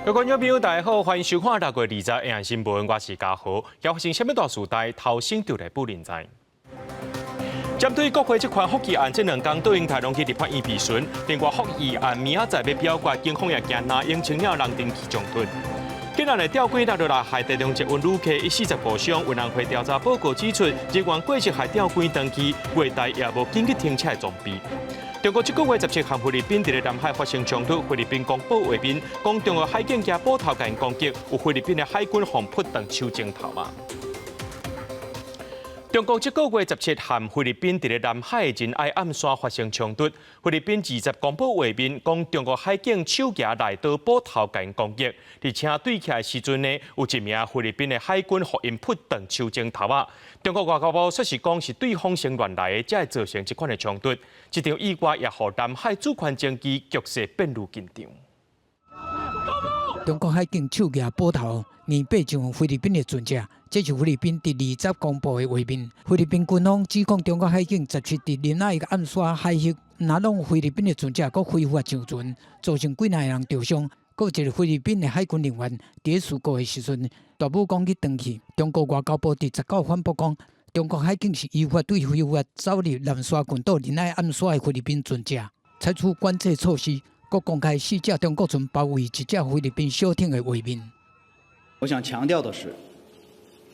各位觀眾朋友，大家好，歡迎收看六月二十下新聞，我是嘉豪。今發生啥物大事代，頭先就來報您知。針對國會這款覆議案，這兩工對應台攏去立法院備詢。另外，覆議案明仔載欲表決，警方也驚藍營青鳥人登去衝突。竟然的吊軌落落來，害台中捷運旅客一死十五傷。委員會調查報告指出，人員過失害吊軌斷去，月台也無緊急停車的裝備。中國這個月17和菲律賓佇咧南海發生衝突，菲律賓公布畫面，講中國海警舉斧頭共𪜶攻擊，有菲律賓的海軍予撲斷手指頭嘛。中國這個月17和菲律賓佇咧南海仁愛岸線發生衝突，菲律賓二十公布畫面，講中國海警手舉內刀斧頭共𪜶攻擊，而且對起來時陣呢，有一名菲律賓的海軍予𪜶撲斷手指頭仔。中國外交部說是講是對方先亂來的，才會造成這款的衝突。這場意外也予南海主權爭議局勢變愈緊張。中國海警手舉斧頭，硬爬上菲律賓的船隻，這是菲律賓佇二十公布的畫面。菲律賓軍方指控中國海警十七佇仁愛岸線海域，毋但挵菲律賓的船隻，閣非法上船，造成幾若個人著傷。閣有一個菲律賓的海軍人員佇事故的時陣，大武講去斷去。中國外交部佇十九反駁講，中國海警是依法對非法走入南沙群島仁愛岸線的菲律賓船隻，採取管制措施。閣公開四隻中國船包圍一隻菲律賓小艇的畫面。我想強調的是，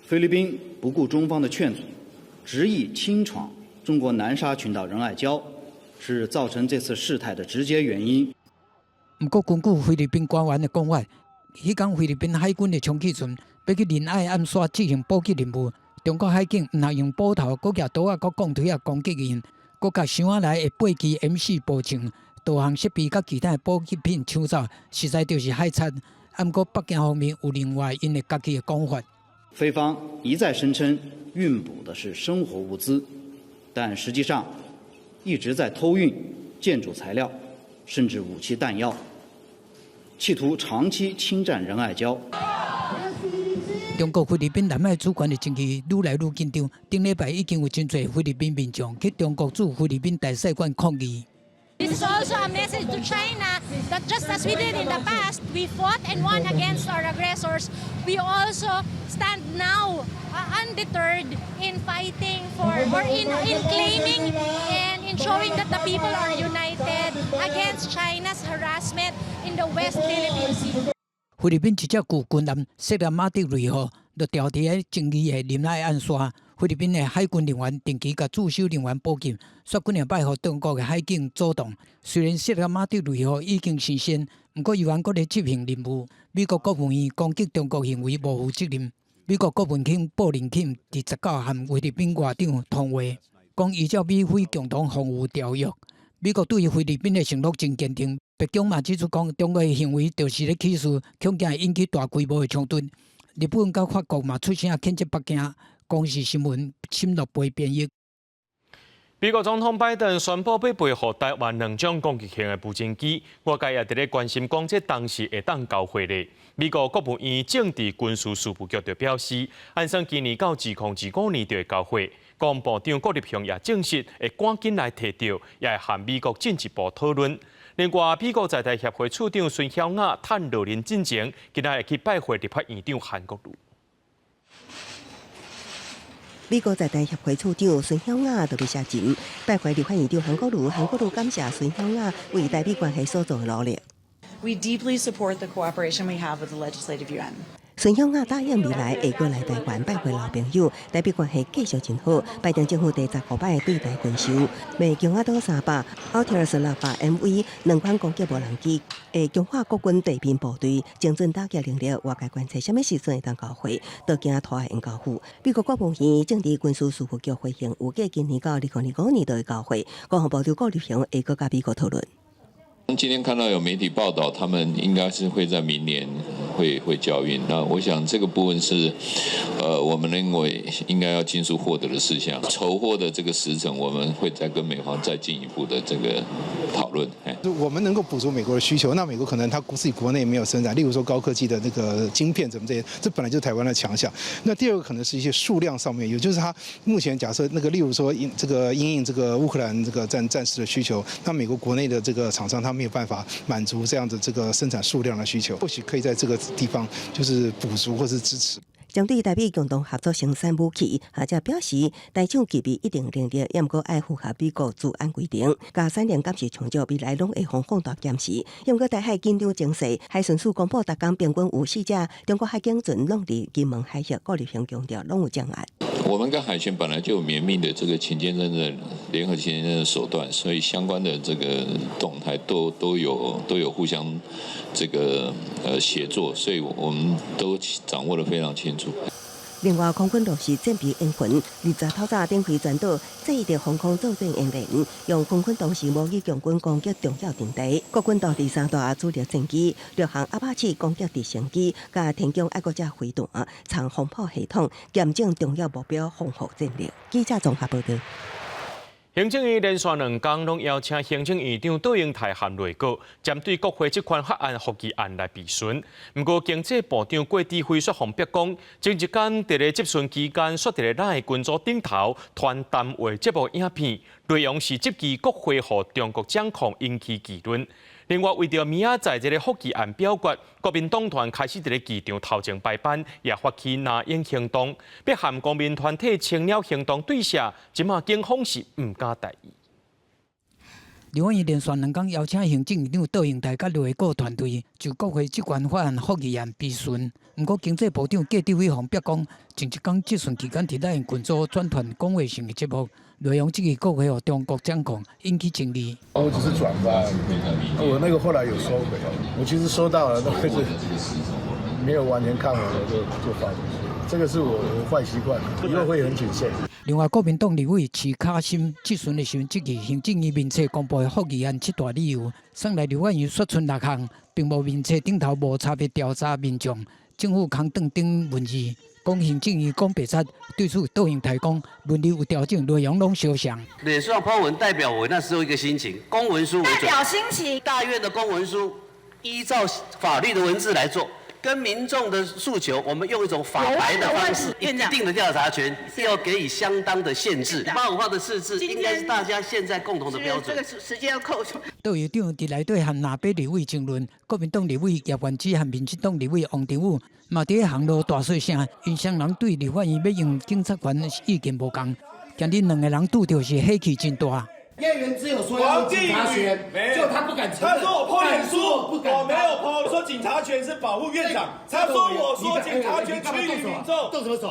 菲律賓不顧中方的勸阻，執意侵闖中國南沙群島仁愛礁，是造成這次事態的直接原因。毋過，根據菲律賓官員的講法，彼工菲律賓海軍的充氣船欲去仁愛岸線執行補給任務，中國海警毋但用斧頭、閣舉刀仔、閣鋼錘仔攻擊𪜶，閣共箱仔內的八支 M4步槍、導航設備佮其他的補給品搶走，實在就是海賊。毋過北京方面有另外𪜶的家己的講法。菲方一再聲稱運補的是生活物資，但實際上一直在偷運建築材料，甚至武器彈藥，企圖長期侵佔仁愛礁。中國菲律賓南海主權的爭議愈來愈緊張。頂禮拜已經有真濟菲律賓民眾去中國駐菲律賓大使館抗議。 This is also a message to China that just as we did in the past, we fought and won against our aggressors. We also stand now undeterred in fighting for or in claiming and in showing that the people are united against China's harassment in the West Philippine Sea. 菲律賓一隻舊軍艦塞拉馬德雷號就調佇咧爭議的仁愛岸線。菲律賓的海軍人員定期共駐守人員補給，煞幾兩擺予中國的海警阻擋。雖然塞拉馬德雷號已經生鉎，毋過猶原閣咧執行任務。美國國務院攻擊中國行為無負責任。美國國務卿布林肯佇十九和菲律賓外長通話，講依照美菲共同防禦條約，美國對於菲律賓的承諾真堅定。白宮嘛指出講，中國的行為就是咧起事，恐驚會引起大規模的衝突。日本佮法國嘛出聲譴責北京。公視新聞沈樂培編譯。美國總統拜登宣布欲撥予台灣兩種攻擊型的無人機，外界也佇咧關心講這當時會當交貨咧。美國國務院政治軍事事務局就表示，按算今年到2025年就會交貨。國防部長郭立雄也證實會趕緊來提著，也會和美國進一步討論。另外，美國在台協會處長孫曉雅趁落任進前，今仔會去拜會立法院長韓國瑜。美國在台協會處長孫曉雅特別寫信拜會立法院長韓國瑜，韓國瑜感謝孫曉雅為台美關係所做的努力。 We deeply support the cooperation we have with the Legislative Yuan. 孫曉雅答應未來會閣來台灣拜會老朋友，台美關係繼續真好。拜登政府第十五擺對台軍售，欲強亞島300、奧特爾斯600 MV 兩款攻擊無人機，會強化國軍地面部隊精準打擊能力。外界關切啥物時陣會當交貨，都驚拖延交付。美國國務院政治軍事事務局回應，預計今年到2025年就會交貨。國防部長郭立雄會閣佮美國討論。今天看到有媒體報道，他們應該是會在明年會會交運。那我想這個部分是，我們認為應該要盡速獲得的事項。籌貨的這個時程，我們會再跟美方再進一步的這個討論。我們能夠補足美國的需求，那美國可能他自己國內沒有生產，例如說高科技的那個晶片，怎麼這些，這本來就是台灣的強項。那第二個可能是一些數量上面，也就是他目前假設那個，例如說因這個因應這個烏克蘭這個戰事的需求，那美國國內的這個廠商他沒有辦法滿足這樣的這個生產數量的需求，或許可以在這個地方就是補足或是支持。針對台美共同合作生產武器，學者表示，台廠具備一定能力，毋過愛符合美國資安規定。佮產能監視充足，未來攏會予放大檢視。毋過台海緊張情勢，海巡署公布，逐工平均有四隻中國海警船攏佇金門海峽，顧立雄強調攏有障礙。我們跟海巡本來就有綿密的這個勤監偵的聯合勤監偵的手段，所以相關的這個動態都有互相這個協作，所以我們都掌握得非常清楚。另外，空軍陸續戰備演訓，20透早展開全島這一防空作戰演練，用空軍同時模擬共軍攻擊重要陣地。國軍投擲三大主力戰機，六航阿帕奇攻擊直升機，佮天弓愛國者飛彈、長防炮系統，嚴正重要目標防護戰力。記者綜合報道。行政院連續兩工攏邀請行政院長卓榮泰和內閣，針對國會這款法案覆議案來備詢。毋過經濟部長郭智輝煞予反駁講，前一工佇咧質詢期間，煞佇咧 LINE 群組頂頭傳談話節目影片，內容是質疑國會予中國掌控，引起議論。另外，為著明仔載這个覆議案表決，國民黨團開始佇咧機場頭前排班，也發起藍鷹行動，欲和公民團體青鳥行動對射，這馬警方是毋敢大意。立法院連續兩工邀請行政院長卓榮泰佮內閣團隊就國會這款法案覆議案備詢。毋過經濟部長郭智輝予反駁講，前一工質詢期間佇 LINE 群組轉傳講話性的節目，內容質疑國會予中國掌控，引起爭議。我只是轉發，我那個後來有收回。我其實收到了，但是沒有完全看完，我就發出去。這個是我壞習慣，以後會很謹慎。另外，國民黨立委徐卡心質詢的時陣，質疑行政院面冊公布的覆議案七大理由，算來立法院說出六項，並無面冊頂頭無差別調查民眾、政府空轉等文字，講行政院講白賊，對此卓榮泰講文字有調整，內容攏相像。臉書上 po 文代表我那時候一個心情，公文書代表心情。大院的公文書依照法律的文字來做。跟民眾的訴求，我們用一種法白的方式，一定的調查權要給予相當的限制。85號的釋字應該是大家現在共同的標準。這個時間要扣除。卓院長佇內底和藍白立委爭論，國民黨立委葉元之和民進黨立委王定宇嘛佇咧行路大細聲，𪜶雙人對立法院欲用警察權意見無仝，今日兩个人拄著是火氣真大。葉元之有說要警察權，就他不敢承認。他說我 po 臉書，我沒有 po，說警察權是保護院長。他說我說警察權趨於民眾。動什麼手？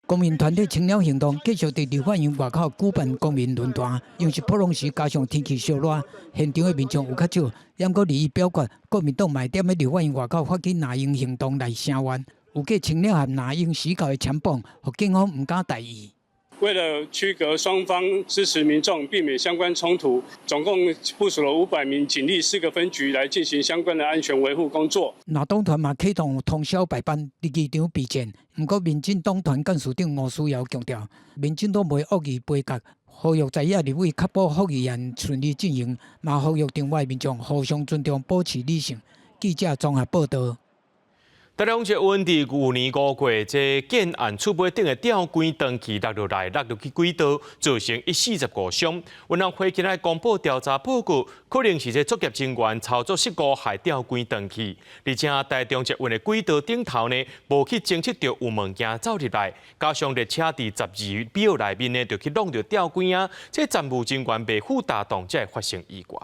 公民團體青鳥行動繼續佇立法院外口舉辦公民論壇，因為是普攏時加上天氣燒熱，現場的民眾有較少。毋過擬表決，國民黨嘛踮咧立法院外口發起藍鷹行動來聲援，有過青鳥和藍鷹死狗的攕榜，予警方毋敢大意。為了區隔雙方支持民眾，避免相關衝突，總共部署了500名警力，四個分局來進行相關的安全維護工作。藍黨團嘛啟動通宵排班，佇機場備戰。毋過民進黨團幹事長吳思瑤強調，民進黨袂惡意杯葛，呼籲在野立委確保覆議案順利進行，嘛呼籲場外民眾互相尊重，保持理性。記者綜合報道。台中捷運佇舊年5月，這建案厝尾頂的吊軌長期落落來，落入去軌道，造成145傷。運安會今仔公布調查報告，可能是這作業人員操作失誤，害吊軌斷去。而且台中捷運的軌道頂頭呢，無去偵測著有物件走入來，加上列車佇12秒內面呢，就去挵著吊軌仔，這站務人員袂赴踏動，才會發生意外。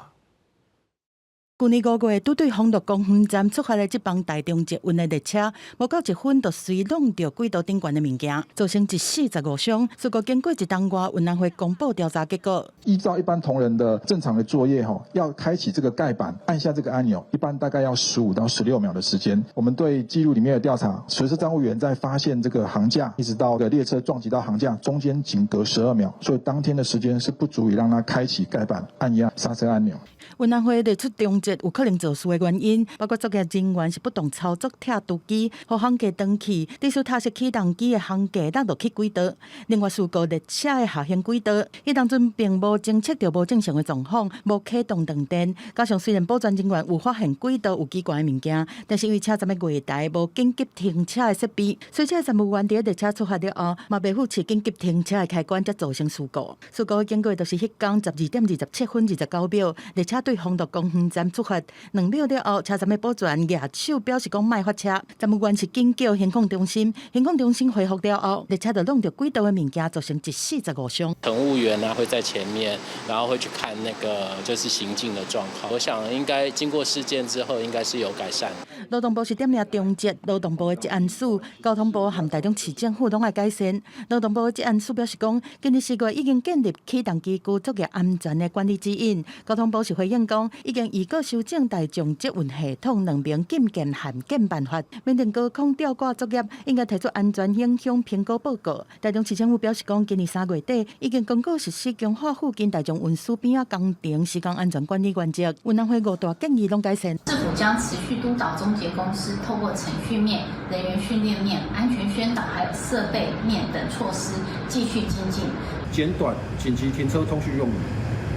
舊年5月，拄對豐樂公園站出發的這班台中捷運的列車，無夠一分就隨挵著軌道頂懸的物件，造成1死15傷。事故經過一冬外，運安會公布調查結果。依照一般同仁的正常的作業，吼，要開啟這個蓋板，按下這個按鈕，一般大概要15到16秒的時間。我們對記錄裡面的調查，隨車站務員在發現這個桁架，一直到列車撞擊到桁架，中間僅隔12秒，所以當天的時間是不足以讓他開啟蓋板、按壓剎車按鈕。運安會列出中捷有可能肇事的原因，包括作業人員是不當操作拆除機，予航架斷去，致使塔式起動機的航架落落去軌道。另外，事故列車的下行軌道，彼當陣並無偵測著無正常的狀況，無啟動斷電。加上雖然保全人員有發現軌道有奇怪的物件，但是因為車站的月台無緊急停車的設備，所以這個站務員佇列車出發了後，嘛袂赴切緊急停車的開關，才造成事故。事故的經過就是彼工12點27分29秒，列車對豐樂公園站出發，2秒了後，車站的保全舉手表示講莫發車，站務員是緊叫行控中心，行控中心回覆了後，列車就挵著軌道的物件，造成一死十五傷。乘務員呢會在前面，然後會去看那個就是行進的狀況。我想應該經過事件之後，應該是有改善。勞動部是點名中捷，勞動部的職安署、交通部和台中市政府攏愛改善。勞動部的職安署表示講，今年4月已經建立起動機具作業安全的管理指引。交通部是回應講，已經預告修正大眾捷運系統兩邊禁建限建辦法，免定高空吊掛作業應該提出安全影響評估報告。台中市政府表示講，今年3月底已經公告實施強化附近大眾運輸邊仔工程施工安全管理原則，運安會五大建議攏改善。政府將持續督導中捷公司，透過程序面、人員訓練面、安全宣導，還有設備面等措施，繼續精進。簡短緊急停車通訊用語，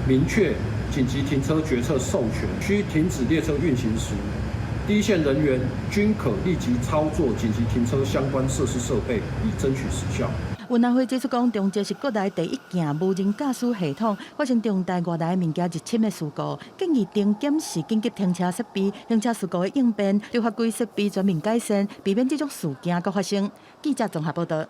明確緊急停車決策授權，需停止列車運行時，第一線人員均可立即操作緊急停車相關設施設備，以爭取時效。運安會指出講，中捷是國內第一件無人駕駛系統發生重大外來物件入侵的事故，建議定檢視緊急停車設備、停車事故的應變、對法規設備全面改善，避免這種事件閣發生。記者綜合報道。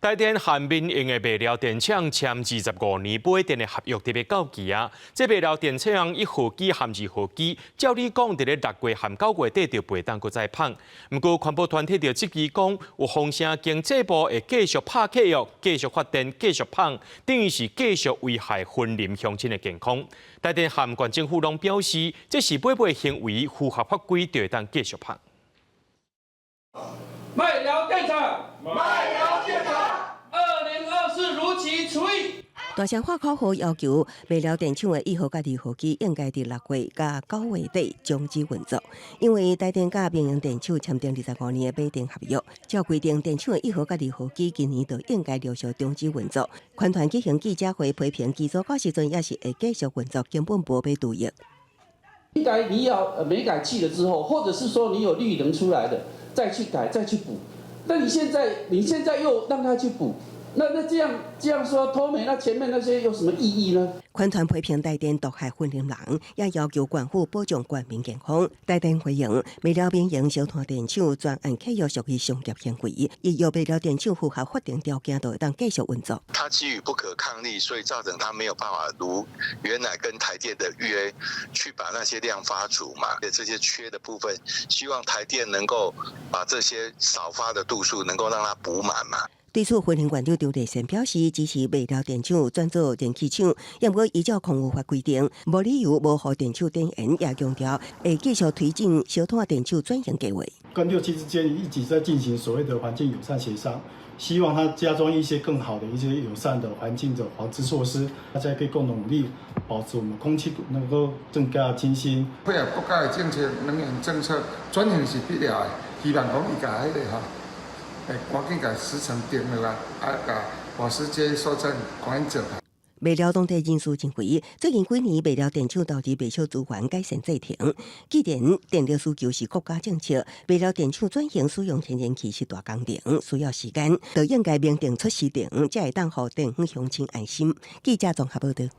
台電和民營的麥寮電廠簽25年買電的合約特別到期啊！這麥寮電廠1號機和2號機，照理講，佇咧6月和9月底就袂當閣再麭。毋過環保團體就質疑講，有風聲經濟部會繼續拍契約、繼續發電、繼續麭，等於是繼續危害雲林鄉親的健康。台電和縣政府攏表示，這是買賣行為符合法規，就會當繼續麭。麥寮電廠，麥寮電廠，2024如期除役。大聲喊口號要求麥寮電廠的1號佮2號機應該佇6月佮9月底終止運作，因為台電佮民營電廠簽訂25年的買電合約，照規定電廠的1號佮2號機今年就應該陸續終止運作。環團舉行記者會批評機組到時陣也是會繼續運作，根本無欲除役。應該你要煤改氣了之後，或者是說你有綠能出來的，再去改再去補。那你現在又讓他去補？那這樣說脫煤，那前面那些有什麼意義呢？環團批評台電毒害雲林人，也要求縣府保障縣民健康。台電回應，麥寮民營燒炭電廠專案契約屬於商業行為，若麥寮電廠符合法定條件，就會當繼續運作。他基於不可抗力，所以造成他沒有辦法如原來跟台電的約去把那些量發足嘛。這些缺的部分，希望台電能夠把這些少發的度數能夠讓它補滿嘛。對此，雲林縣長張麗善表示，支持麥寮電廠轉做燃氣廠，毋過依照礦物法規定，無理由無予電廠展延，也強調會繼續推進燒炭電廠轉型計劃。跟六期之間一直在進行所謂的環境友善協商，希望他加裝一些更好的一些友善的環境的防治措施，大家可以共同努力，保持我們空氣能夠更加清新。配合國家的政策，能源政策轉型是必要的，希望講伊共彼个吼。會趕緊共時程定落來，啊，共瓦斯接收站趕緊做。麥寮當地人士認為，最近幾年麥寮電廠投資袂少資源改善製程。既然電力需求是國家政策，麥寮電廠轉型使用天然氣是大工程，需要時間，就應該明定出時程，才會當予地方鄉親安心。記者綜合報道。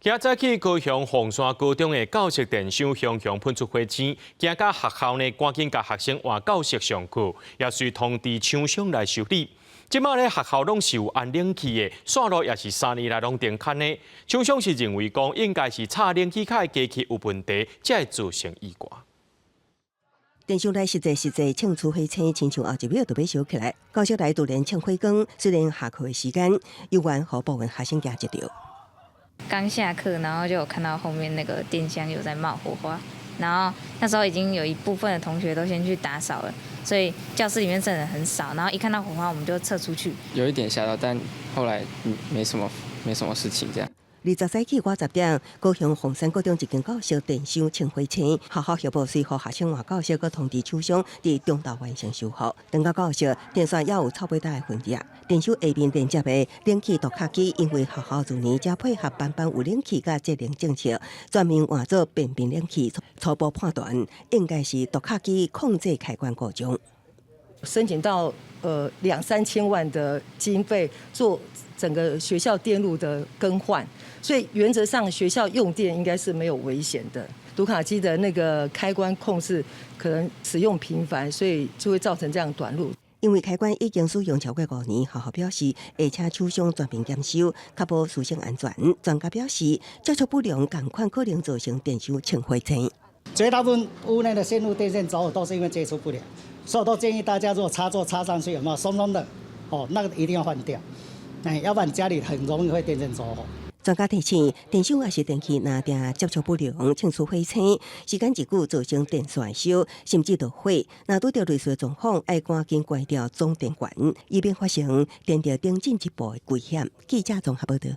今早起高雄鳳山高中的教室電箱雄雄噴出火星，驚甲學校呢趕緊共學生換教室上課，也隨通知廠商來修理。這馬咧學校攏是有安冷氣的，線路也是3年來攏停牽的。廠商是認為講應該是插冷氣卡的機器有問題，才會造成意外。電箱內實際實際衝出火星，親像後一秒就欲燒起來。教室內突然衝火光，雖然下課的時間，猶原予部分學生驚一著。剛下課，然後就有看到後面那個電箱有在冒火花，然後那時候已經有一部分的同學都先去打掃了，所以教室裡面剩人很少。然後一看到火花，我們就撤出去。有一點嚇到，但後來沒什麼，沒什麼事情這樣。20早起外10點，高雄鳳山國中一間教室電箱穿火星，學校協報隨予學生換教室，閣通知廠商佇中晝完成修復。轉到教室，電線猶有臭尾焦的痕跡。電箱下面連接的冷氣讀卡機，因為學校自年才配合班班有冷氣佮節能政策，全面換做變頻冷氣。初步判斷應該是讀卡機控制開關故障。申請到兩三千萬的經費做整個學校電路的更換，所以原則上學校用電應該是沒有危險的。讀卡機的那個開關控制可能使用頻繁，所以就會造成這樣短路。因為開關已經使用超過5年，學校表示會請廠商全面檢修，確保師生安全。專家表示，接觸不良仝款可能造成電箱穿火星。絕大部分屋內的線路電線著火都是因為接觸不良，所以我都建議大家，如果插座插上去有沒有鬆鬆的，哦，那個一定要換掉，哎，要不然家裡很容易會電線著火。專家提醒，電箱抑是電器若定接觸不良，穿出火星，時間一久造成電線燒，甚至著火。若拄著類似狀況，愛趕緊關掉總電源，以免發生電著頂進一步的危險。記者綜合報導。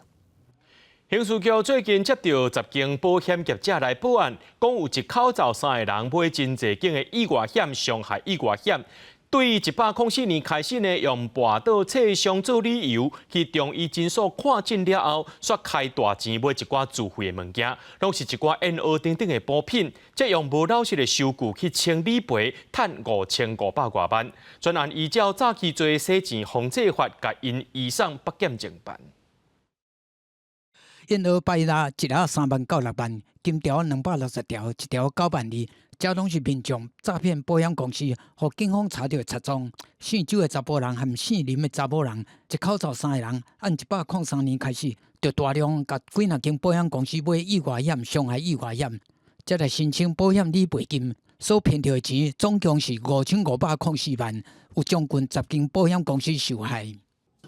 刑事局最近接到10間保險業者來報案，講有一口罩三个人買真濟間的意外險、傷害意外險，對104年開始呢，用跋倒切傷做理由去中醫診所看診了後，煞開大錢買一寡自費的物件，攏是一寡煙藥等等的補品，再用無老實的收據去請理賠，趁5500外萬。專案依照詐欺罪洗錢防制法，共𪜶移送北檢偵辦。煙藥拜拉一盒3萬到6萬，金條260條，一條9萬2，這攏是民眾詐騙保險公司，予警方查著的賊贓。姓周的查埔人和姓林的查某人，一口罩三个人，按103年開始，就大量共幾若間保險公司買意外險、傷害意外險，才來申請保險理賠金，所騙著的錢總共是5504萬，有將近10間保險公司受害。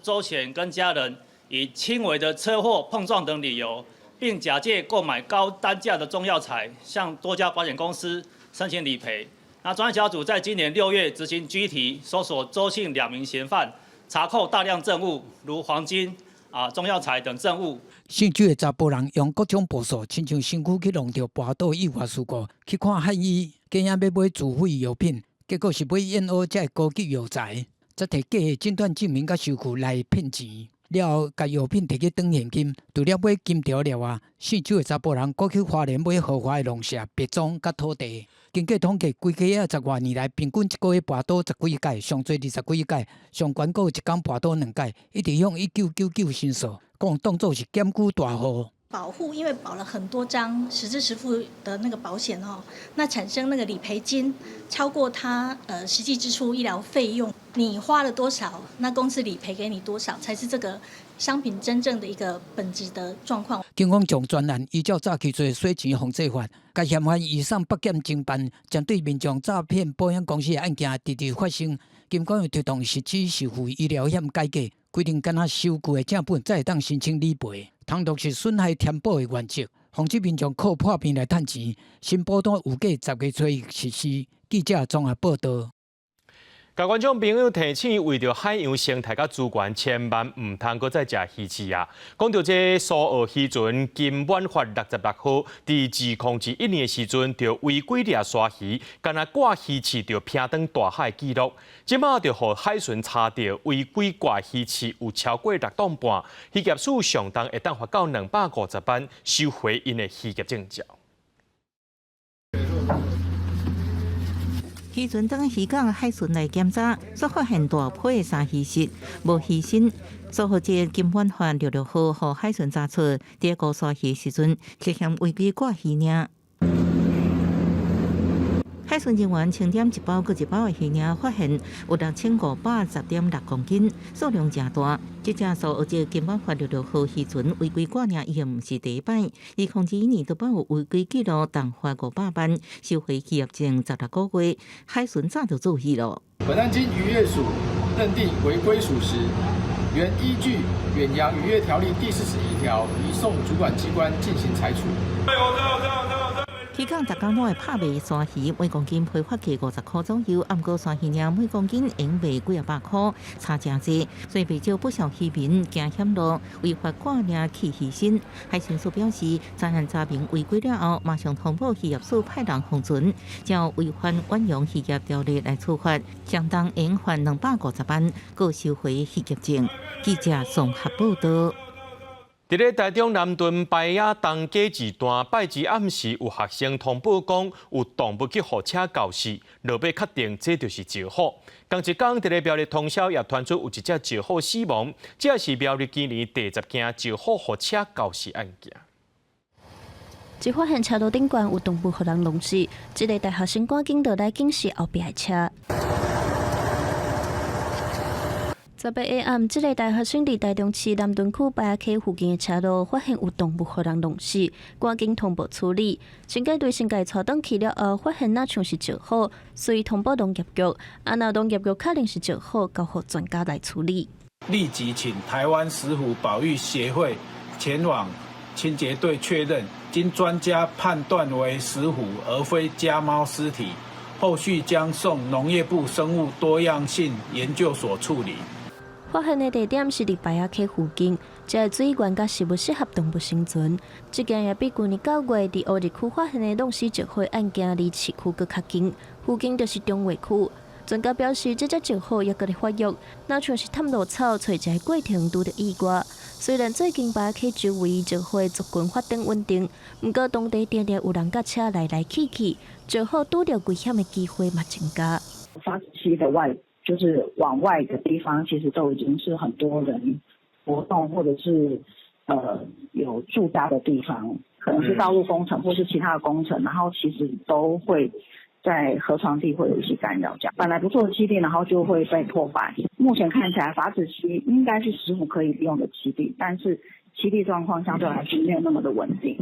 周顯跟家人以輕微的車禍碰撞等理由，並假借購買高單價的中藥材，向多家保險公司申請理賠。那專案小組在今年6月執行拘提，搜索周姓兩名嫌犯，查扣大量證物，如黃金、中藥材等證物。姓周的查埔人用各種步數，親像身軀去弄著跋倒意外事故，去看漢醫，假影欲買自費藥品，結果是買燕窩這高級藥材，才提假的診斷證明佮收據來騙錢。了後，共藥品提去轉現金，除了買金條了外，姓周的查埔人閣去花蓮買豪華的農舍、別莊佮土地。根據統計，規家仔10外年來，平均一個月跋倒10幾擺，上濟20幾擺，上懸閣有一工跋倒兩擺，一直向1999申訴，講當作是檢舉大戶。保戶因為保了很多張實支實付的那個保險哦，那產生那個理賠金超過他實際支出醫療費用，你花了多少，那公司理賠給你多少，才是這個商品真正的一個本質的狀況。警方將專案依照詐欺罪、洗錢防制法，共嫌犯移送北檢偵辦，針對民眾詐騙保險公司的案件直直發生，金管會推動實支實付醫療險改革，規定干焦收據的正本才會當申請理賠。通落實損害填補的原則，防止民眾靠破病來趁錢。新保單預計10月初一實施。記者綜合報導。共觀眾朋友提醒，為著海洋生態佮資源，千萬毋通閣再食魚翅啊！講著這蘇澳漁船金滿發66號，佇2021年的時陣，就違規掠鯊魚，干焦掛魚翅就偏轉大海記錄。這馬就予海巡查著違規掛魚翅有超過6噸半，漁業署上重會當罰到250萬，收回𪜶的漁業證照。漁船佇漁港海巡來檢查，煞發現大批的鯊魚蝕，無魚身。蘇澳這金滿發66號，予海巡查出，佇沽鯊魚時陣，涉嫌違規掛魚鯪。海巡人員清點一包閣一包的魚鯪，發現有6510.6公斤，數量誠大。這隻蘇澳這金滿發66號漁船違規掛鯪已經毋是第一擺，2021年都捌有違規記錄，重罰500萬，收回漁業證16個月。海巡早就注意了。本案經漁業署認定違規屬實，原依據《遠洋漁業條例》第41條移送主管機關進行裁處。起港逐工攏會拍賣山魚，每公斤批發價50箍左右，毋過山魚娘每公斤用賣幾仔百箍，差誠濟，所以袂少不少漁民驚險路，違法掛領去魚身。海巡署表示，專案查明違規了後，馬上通報漁業署派人封船，照違反遠洋漁業條例來處罰，相當應罰250萬，閣收回漁業證。記者綜合報道。佇咧台中南屯排仔東街二段，拜二暗時有學生通報講有動物去予車咬死，落尾確定這就是石虎。仝一工佇咧苗栗通霄也傳出有一隻石虎死亡，這是苗栗今年第10件石虎予車咬死案件。一發現車路頂懸有動物予人弄死，這个大學生趕緊落來警示後壁的車。18下暗，這个大學生佇台中市南屯區排仔溪附近的車路，發現有動物予人弄死，趕緊通報處理。清潔隊先共𤆬轉去了後，發現若像是石虎，隨通報農業局。啊，若農業局確認是石虎，交予專家來處理。立即請台灣石虎保育協會前往清潔隊確認，經專家判斷為石虎而非家貓屍體，後續將送農業部生物多樣性研究所處理。發現的地點是佇排仔溪附近，這个水源佮食物適合動物生存。這件也比舊年9月佇烏日區發現的弄死石虎案件離市區閣較近，附近就是彰化區。專家表示，這隻石虎猶閣咧發育，若像是探路草，揣一个過程拄著意外。雖然最近排仔溪周圍石虎族群發展穩定，毋過當地定定有人佮車來來去去，石虎拄著危險的機會嘛增加。筏子溪的外，就是往外的地方，其實都已經是很多人活動，或者是有住家的地方，可能是道路工程或是其他的工程，然後其實都會在河床地會有一些干擾。這樣本來不錯的棲地，然後就會被破壞。目前看起來，筏子溪應該是石虎可以利用的棲地，但是棲地狀況相對來說沒有那麼的穩定。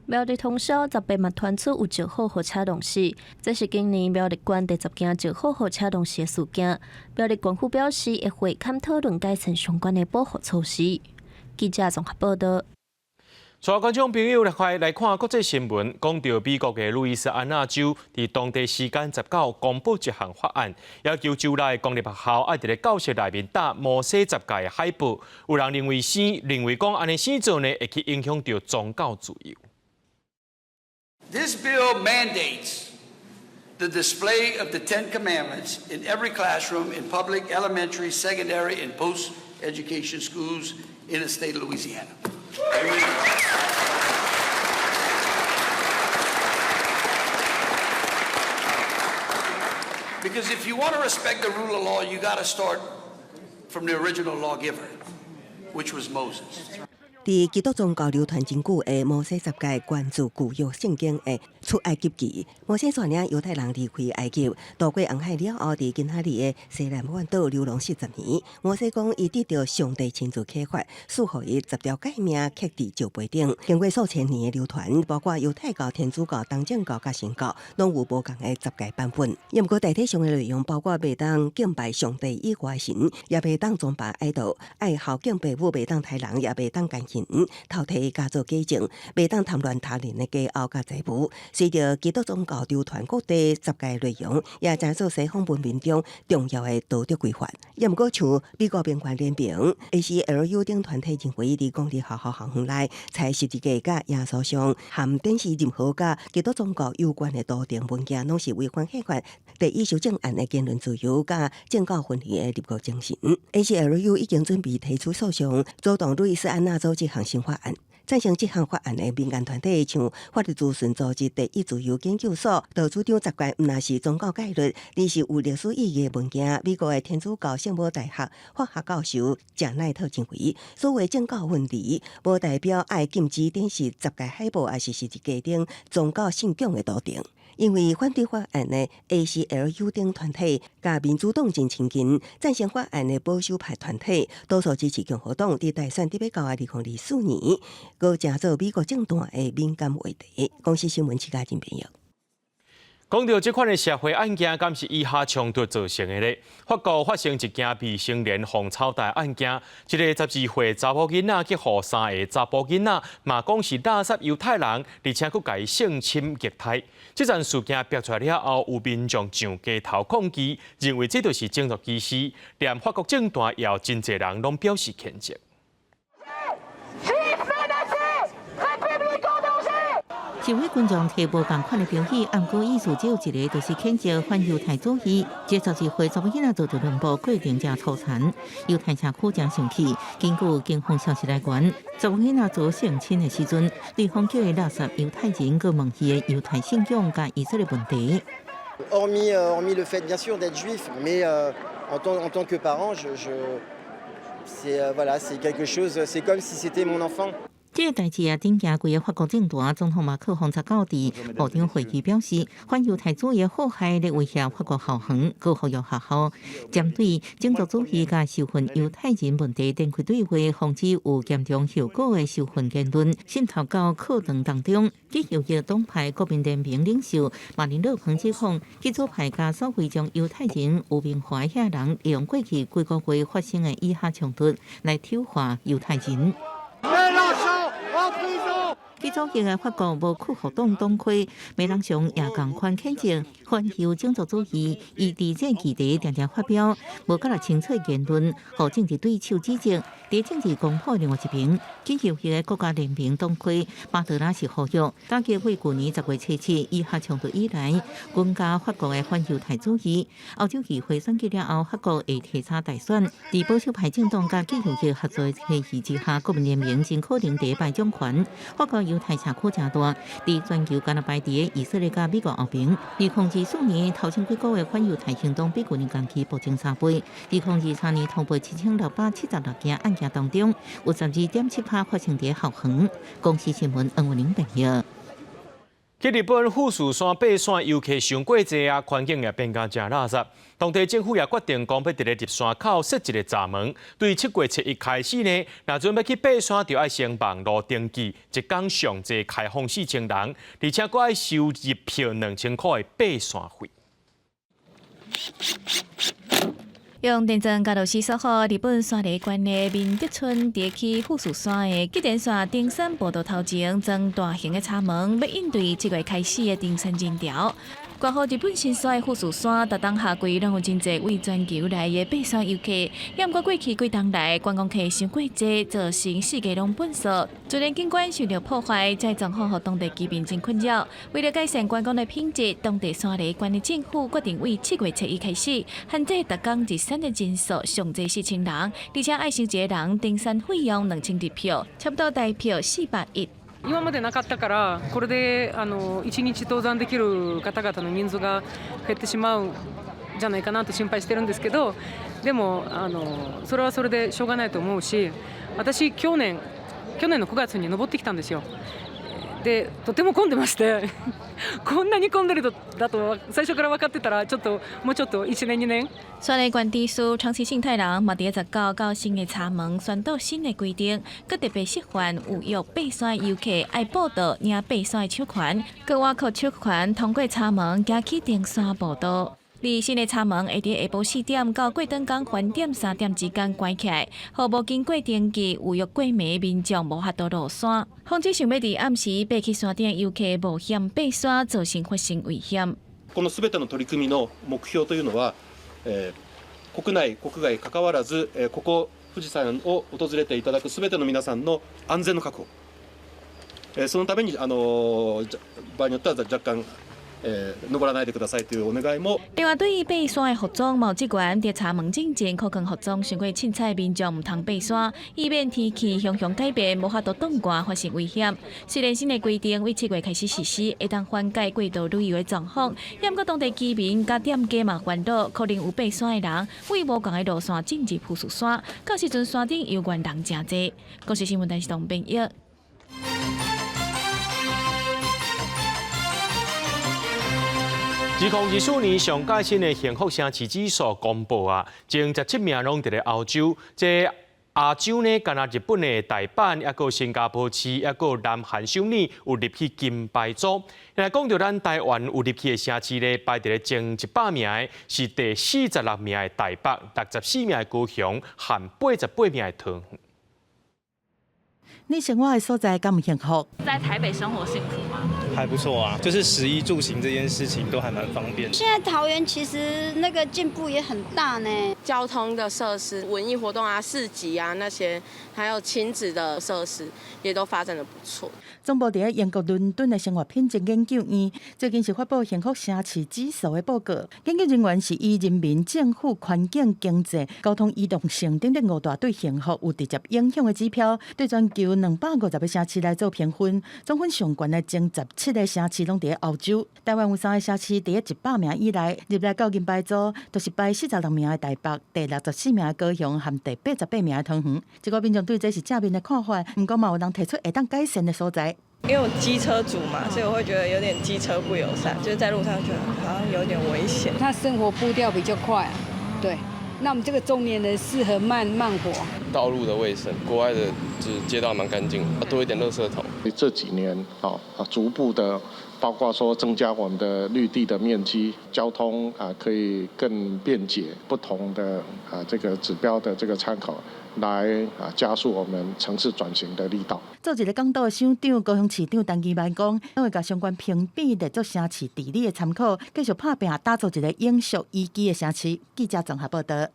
苗栗通霄18嘛傳出有石虎予車弄死，這是今年苗栗縣第10件石虎予車弄死的事件。苗栗縣府表示會會勘討論改善相關的保護措施。記者綜合報道。帶觀眾朋友來快來看國際新聞，講著美國的路易斯安那州佇當地時間19公布一項法案，要求州內公立學校愛佇咧教室內面貼摩西十誡的海報。有人認為是認為講按呢生做呢，會去影響著宗教自由。 This bill mandates the display of the Ten Commandments in every classroom in public, elementary, secondary, and post-education schools in the state of Louisiana. Amen. Because if you want to respect the rule of law, you got to start from the original lawgiver, which was Moses. 佇基督宗教流傳真久的摩西十誡，源自舊約聖經的出埃及記。摩西帶領猶太人離開埃及，渡過紅海了後，佇今仔日的西奈半島流浪40年。摩西講，伊得著上帝親自啟發，賜予伊十條誡命，刻佇石碑頂。經過數千年的流傳，包括猶太教、天主教、東正教佮神教，攏有無仝的十誡版本。毋過大體上的內容包括袂當敬拜上帝以外神，也袂當崇拜愛豆，愛孝敬父母，袂當刣人，也袂當姦淫，偷提假做假證，袂當貪戀他人的佳偶佮財物。隨著基督宗教流傳各地，十誡內容也成做西方文明中重要的道德規範。也毋過像美國民權聯盟、ACLU 等團體認為，佇公立學校校園內採十字架佮耶穌像，含展示任何佮基督宗教有關的圖騰文件，攏是違反憲法第一修正案的言論自由佮政教分離的立國精神。ACLU 已經準備提出訴訟，阻擋路易斯安那州這項新法案。贊成這項法案的民間團體，像法律諮詢組織第一自由研究所，就主張十誡毋但是宗教戒律，而是有歷史意義的物件。美國的天主教聖母大學法學教授賈奈特認為，所謂政教分離，無代表愛禁止展示十誡海報，抑是十字架頂宗教信仰的圖騰。因為反對法案的 ACLU 等團體，佮民主黨真親近，贊成法案的保守派團體，多數支持共和黨。佇大選佇欲到2024年，閣成做美國政壇的敏感話題。公視新聞，徐家仁編譯。講到這款的社會案件，敢是以哈衝突造成的咧？法國發生一件未成年予操蛋案件，一个12歲查某囡仔去予三个查埔囡仔，嘛講是垃圾猶太人，而且閣共伊性侵虐待。這樁事件爆出來了後，有民眾上街頭抗議，認為這就是種族歧視，連法國政壇也有真濟人攏表示譴責。示威群眾提無仝款的標語，毋過意思只有一个，就是譴責反猶太主義。這12歲查某囡仔做著兩步，過程誠粗殘，猶太社區誠生氣。根據警方消息來源，查某囡仔遭性侵的時陣，對方叫伊垃圾猶太人，閣問伊的猶太信仰佮以色列問題。 Hormis le fait bien sûr d'être juif, mais en tant que parent, c'est voilà, c'est quelque chose, c'est comme si c'était mon enfant. 這个代誌也震驚規个法國政壇，總統馬克宏19佇部長會議表示，反猶太主義禍害咧威脅法國校園、閣呼籲學校，針對種族主義佮仇恨猶太人問題展開對話，防止有嚴重後果的仇恨言論滲透到課堂當中。極右翼黨派國民聯盟領袖馬林勒龐指控，極左派佮所謂將猶太人污名化遐人，利用過去幾個月發生的以哈衝突來醜化猶太人。極左翼的法國無屈服黨黨魁梅朗雄也仝款譴責反猶種族主義，伊佇這議題定定發表無夠力清楚言論，予政治對手指責。佇政治光譜另外一邊，極右翼的國家聯盟黨魁巴德拉是呼籲，打擊為舊年10月7日以哈衝突以來，增加法國的反猶太主義。歐洲議會選舉了後，法國會提早大選，佇保守派政黨佮極右翼合作的體系之下，國民聯盟真可能第一擺掌權。法國猶太社區誠大，佇全球敢若排佇以色列佮美國後爿。2024年頭前幾個月反猶太行動比舊年同期暴增3倍。2023年通報7676件案件當中，有12.7%發生佇校園。公視新聞黃文玲編譯。去日本富士山爬山遊客傷過濟啊，環境也變甲誠垃圾。當地政府也決定講，欲佇咧入山口設一个閘門，對7月7日開始呢，若準欲去爬山，就愛先網路登記，一工上濟開放4000人，而且閣愛收入票2000箍的爬山費。用電鑽佮螺絲鎖好日本山梨縣的明德村，佇去富士山的吉田山登山步道頭前裝大型的閘門，欲應對7月開始的登山人潮。掛號日本新山的富士山，逐冬夏季攏有真濟對全球來的爬山遊客。也毋過過去幾冬來，觀光客傷過濟，造成四界攏糞掃，自然景觀受著破壞，這狀況予當地居民真困擾。為了改善觀光的品質，當地山梨縣的政府決定對7月7日開始，限制逐工入山的人數上濟4000人，而且愛收一个人登山費用2000日票，差不多台票410。今までなかったから、これで一日登山できる方々の人数が減ってしまうんじゃないかなと心配してるんですけど、でもそれはそれでしょうがないと思うし、私去年の9月に登ってきたんですよ。で、とても混んでまして、こんなに混んでるとだと最初から分かってたら、ちょっともうちょっと1年2年。山梨縣知事長崎幸太郎嘛，佇19到新的閘門宣導新的規定，閣特別示範有約爬山遊客愛報到領爬山的手環，閣倚靠手環通過閘門行去登山步道。而新的閘門會佇下晡4點到過轉工翻點3點之間關起來，予無經過登記預約過暝民眾無法度落山。防止想欲佇暗時爬去山頂遊客冒險爬山，造成發生危險。このすべての取り組みの目標というのは、国内国外関わらず、ここ富士山を訪れていただくすべての皆さんの安全の確保。そのために場合によっては若干。登らないでくださいというお願いも。另外，對於爬山的服裝，嘛有職員佇閘門進前，可更服裝傷過凊彩民眾毋通爬山，以免天氣常常改變，無法度擋寒發生危險。雖然新的規定對7月開始實施，會當緩解過度旅遊的狀況，毋過當地居民佮店家嘛煩惱，可能有爬山的人對無仝的路線進入富士山，到時陣山頂猶原人誠濟。公視新聞電視台編譯。2024年上蓋新的幸福城市指數公布啊，前17名攏佇咧歐洲，這亞洲呢，干焦日本的大阪，抑閣新加坡市，抑閣南韓首爾有入去金牌組。來講著咱台灣有入去的城市咧，排佇咧前100名的是第46名的台北，64名的高雄，和88名的桃園。你生活的所在敢有幸福？在台北生活幸福嗎？還不錯啊，就是食衣住行這件事情都還蠻方便。現在桃園其實那個進步也很大呢，交通的設施、文藝活動啊、市集啊那些，還有親子的設施，也都發展得不錯。總部佇英國倫敦的生活品質研究院最近是發布幸福城市指數的報告。研究人員是以人民、政府、環境、經濟、交通移動性等等五大對幸福有直接影響的指標，對全球250個城市來做評分，總分上懸的前17個城市攏佇歐洲。台灣有三个城市佇100名以內，入來到銀牌組，就是排46名的台北，第64名的高雄，和第88名的桃園。這個民眾對這是正面的看法，毋過嘛有人提出會當改善的所在。因為我機車族嘛，所以我會覺得有點機車不友善，就是在路上覺得好像有點危險。他生活步調比較快，對。那我們這個中年人適合慢慢活。道路的衛生，國外的就是街道蠻乾淨，多一點垃圾桶。這幾年啊，逐步的，包括說增加我們的綠地的面積，交通啊可以更便捷，不同的啊這個指標的這個參考，來啊加速我們城市轉型的力道。做一个港島的省長，高雄市長陳其邁講，會共相關評比列做城市治理的參考，繼續拍拚打造一个永續宜居的城市。記者綜合報道。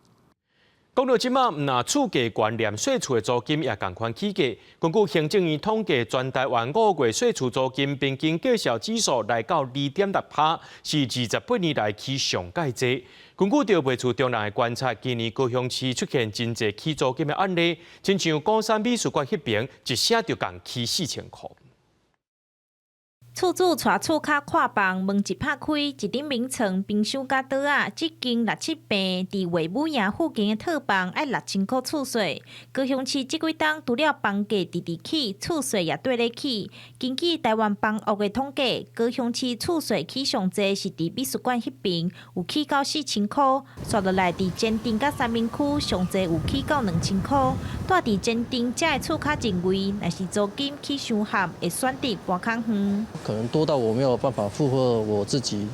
講到這馬，毋但厝價懸，連細厝的租金也仝款起價。根據行政院統計，全台灣5月細厝租金平均價數指數來到2.6%，是28年來起上蓋濟。根據著賣厝中人的觀察，今年高雄市出現真濟起租金的案例，親像鼓山美術館彼爿，一聲就共起4000箍。厝主帶厝跤看房，門一拍開，一頂眠床、冰箱佮桌仔，這間六七坪，佇衛武營附近的套房愛6000箍厝稅。高雄市這幾冬除了房價直直起，厝稅也綴咧起。根據台灣房屋的統計，高雄市厝稅起上濟是佇美術館彼爿，有起到4000箍。煞落來佇前鎮佮三民區上濟有起到2000箍。住佇前鎮這的厝跤認為，若是租金起傷譀，會選擇搬較遠。可能多到我沒有辦法負荷我自己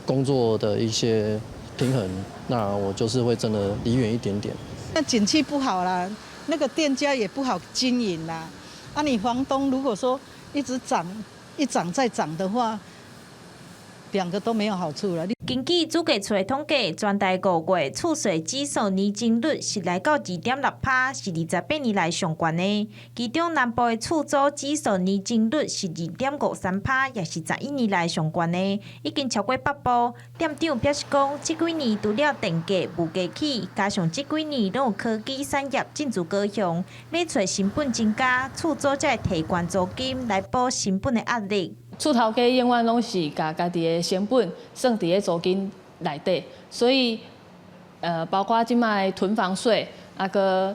工作的一些平衡，那我就是會真的離遠一點點。那景氣不好啦，那個店家也不好經營啦。啊，你房東如果說一直漲，一漲再漲的話，兩個都沒有好處了。根據主計處的統計，全台5月厝稅指數年增率是來到2.6%，是28年來上懸的。其中南部的厝租指數年增率是2.53%，也是11年來上懸的，已經超過北部。店長表示講，這幾年除了電價、物價起，加上這幾年攏有科技產業進駐高雄，買厝成本增加，厝租才會提懸租金來補成本的壓力。厝頭家永遠攏是共家己的成本算佇咧租金內底，所以，包括這擺囤房稅，啊閣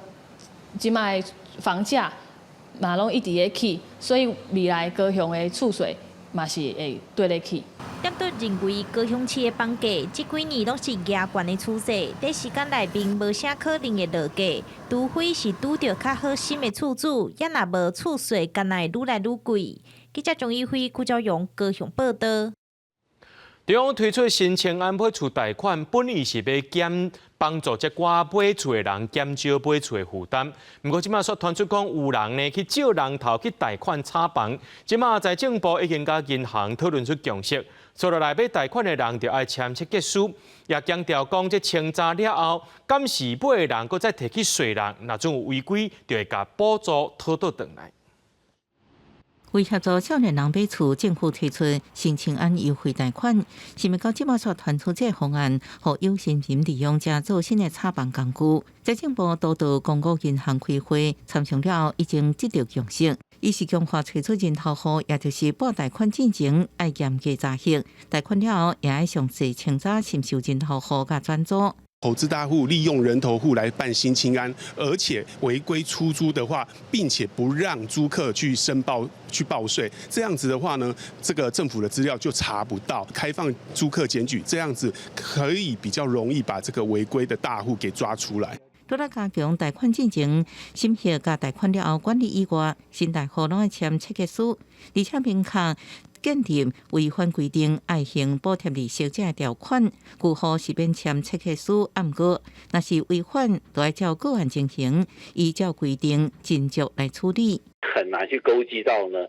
這擺房價嘛攏一直咧起，所以未來高雄的厝稅嘛是會綴咧起。店長認為高雄市的房價這幾年攏是夯懸的趨勢，短時間內面無啥可能會落價，除非是拄著較好心的厝主，也若無厝稅，敢若會愈來愈貴。記者張一輝、郭昭勇高雄報道。中央推出新青安買厝貸款，本意是欲減幫助這寡買厝的人減少買厝的負擔。毋過這馬卻傳出講有人呢去借人頭去貸款炒房，這馬財政部已經佮銀行討論出共識，接落來欲貸款的人就愛簽切結書，也強調講這清查了後，敢是買的人閣再提去稅人，若準有違規，就會共補助討倒轉來。為協助少年人買厝，政府推出新青安優惠貸款，想欲到這馬卻傳出這个方案，予有心人利用這做新的炒房工具。財政部督導公股銀行開會，參詳了後已經得到共識，伊是強化揣出人頭戶，也就是撥貸款進前愛嚴格查核，貸款了後也愛詳細清查是毋是有人頭戶佮轉租。投資大戶利用人頭戶來辦新青安，而且違規出租的話，並且不讓租客去申報、去報稅，這樣子的話呢，這個政府的資料就查不到。開放租客檢舉，這樣子可以比較容易把這個違規的大戶給抓出來。除了加強貸款進程審核佮貸款了後管理以外，新貸戶攏愛簽切結書，而且明確建立違反規定愛還補貼利息這个條款，舊戶是免簽切結書，毋過若是違反，就愛照個案情形，依照規定盡速來處理。很難去勾稽到呢，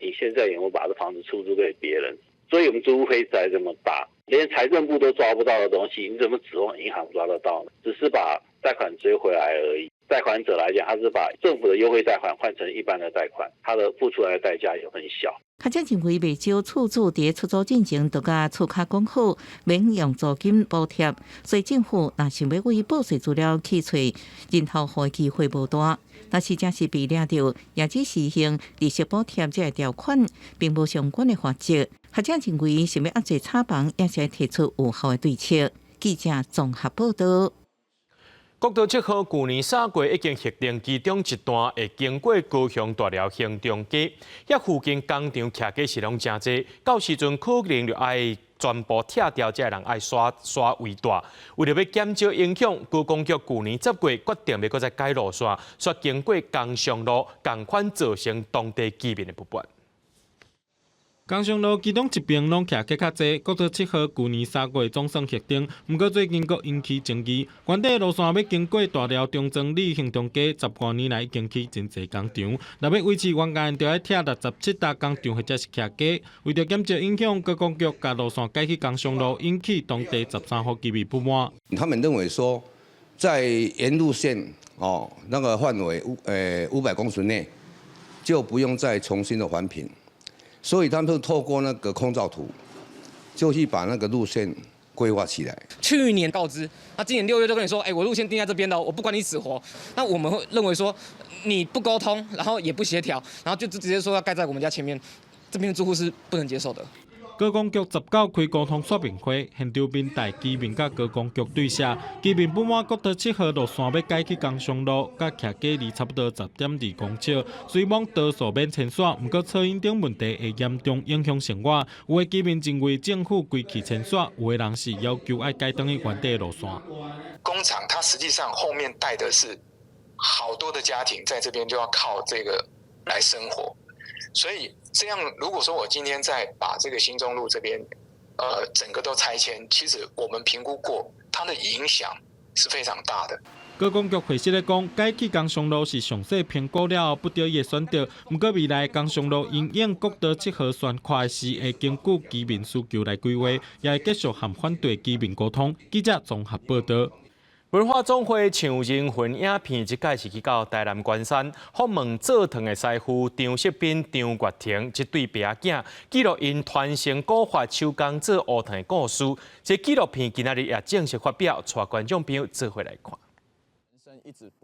你現在有沒有把這房子出租給別人？所以我們租屋灰色這麼大，連財政部都抓不到的東西，你怎麼指望銀行抓得到呢？只是把貸款追回來而已。貸款者來講，他是把政府的優惠貸款換成一般的貸款，他的付出來的代價也很小。學者認為，袂少厝主佇出租進前，就共厝客講好，免用租金補貼，所以政府若想欲為報稅資料去揣人頭戶的機會無大。若是真是被掠著，也只實行利息補貼這个條款，並無相關的罰則。學者認為，想欲壓制炒房，也是提出有效的對策。記者綜合報道。國道七號舊年3月已經核定，其中一段會經過高雄大寮興中街，遐附近工廠徛家是攏誠濟，到時陣可能就愛全部拆掉，這个人愛徙徙位大。為著欲減少影響，高工局舊年10月決定欲閣再改路線，煞經過工商路，仝款造成當地居民的不便。工商路其中一邊攏徛家較濟，國道7號舊年3月總算核定，毋過最近閣引起爭議。原底路線欲經過大寮中正里興中街，10外年來已經起真濟工廠，若欲維持原價，就愛拆67棟工廠或者是徛家。為著減少影響，高工局共路線改去工商路，引起當地13戶居民不滿。他們認為說，在沿路線哦那個範圍500公尺內，就不用再重新的環評。所以他們就透過那個空照圖，就去把那個路線規劃起來。去年告知，那今年6月就跟你說，哎，我路線定在這邊了，我不管你死活。那我們會認為說，你不溝通，然後也不協調，然後就直接說要蓋在我們家前面，這邊的住戶是不能接受的。高工局19開溝通說明會，現場面帶居民佮高工局對寫，居民不滿國道7號路線欲改去工商路，佮徛家離差不多10.2公尺，雖罔多數免遷徙，毋過噪音等問題會嚴重影響生活。有的居民認為政府規氣遷徙，有的人是要求愛改轉去原底路線。工廠它實際上後面帶的是好多的家庭，在這邊就要靠這個來生活。所以這樣，如果說我今天再把這個興中路這邊，整個都拆遷，其實我們評估過，它的影響是非常大的。高工局解釋咧講，改去工商路是詳細評估了後不得已的選擇。毋過未來工商路因應國道7號懸跨時，會根據居民需求來規劃，也會繼續和反對居民溝通。記者綜合報道。文化總會唱人魂影片，這擺是去到台南關山訪問做糖的師傅張錫彬、張月婷這對爸仔囝，記錄𪜶傳承古法手工做烏糖的故事。這紀錄片今仔日也正式發表，帶觀眾朋友做伙來看。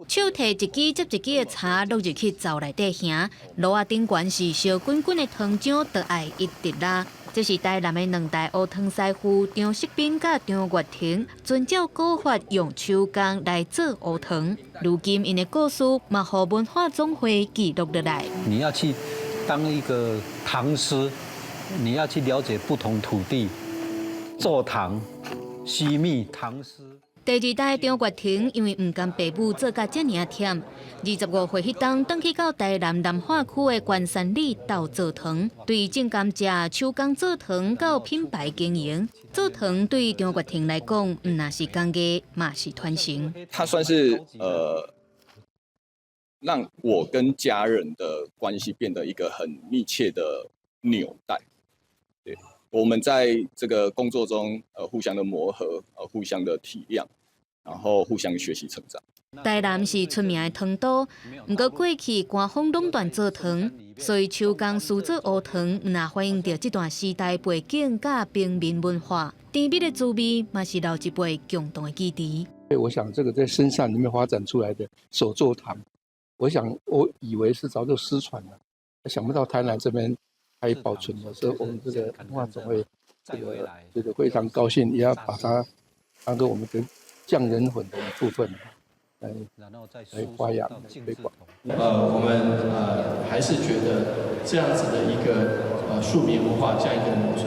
手提一支接一支的柴落入去灶內底行，爐仔頂懸是燒滾滾的糖漿，就愛一直拉。這是台南的兩代烏糖師傅張錫彬佮張月婷，遵照古法用手工來做烏糖。如今𪜶的故事嘛，予文化總會記錄落來。你要去當一個糖師，你要去了解不同土地做糖、吸蜜、糖師。第二代張月婷因為毋甘爸母做甲遮爾仔忝，25歲彼冬，轉去到台南南化區的關山里鬥做糖，對種甘蔗、手工做糖到品牌經營，做糖對張月婷來講，毋但是工藝，嘛是傳承。他算是讓我跟家人的關係變得一個很密切的紐帶。對。我們在這個工作中，互相的磨合，互相的體諒，然後互相學習成長。台南是出名的糖都，毋過過去官方壟斷做糖，所以手工製作烏糖，毋但反映著這段時代背景佮平民文化，甜蜜的滋味嘛是老一輩共同的記憶。我想這個在深山裡面發展出來的手作糖，我想我以為是早就失傳了，想不到台南這邊還保存的，所以我們這個文化總會這個非常高興，也要把它當做我們的匠人魂的一部分來發揚、來推廣。我們還是覺得這樣子的一個庶民文化，這樣一個農村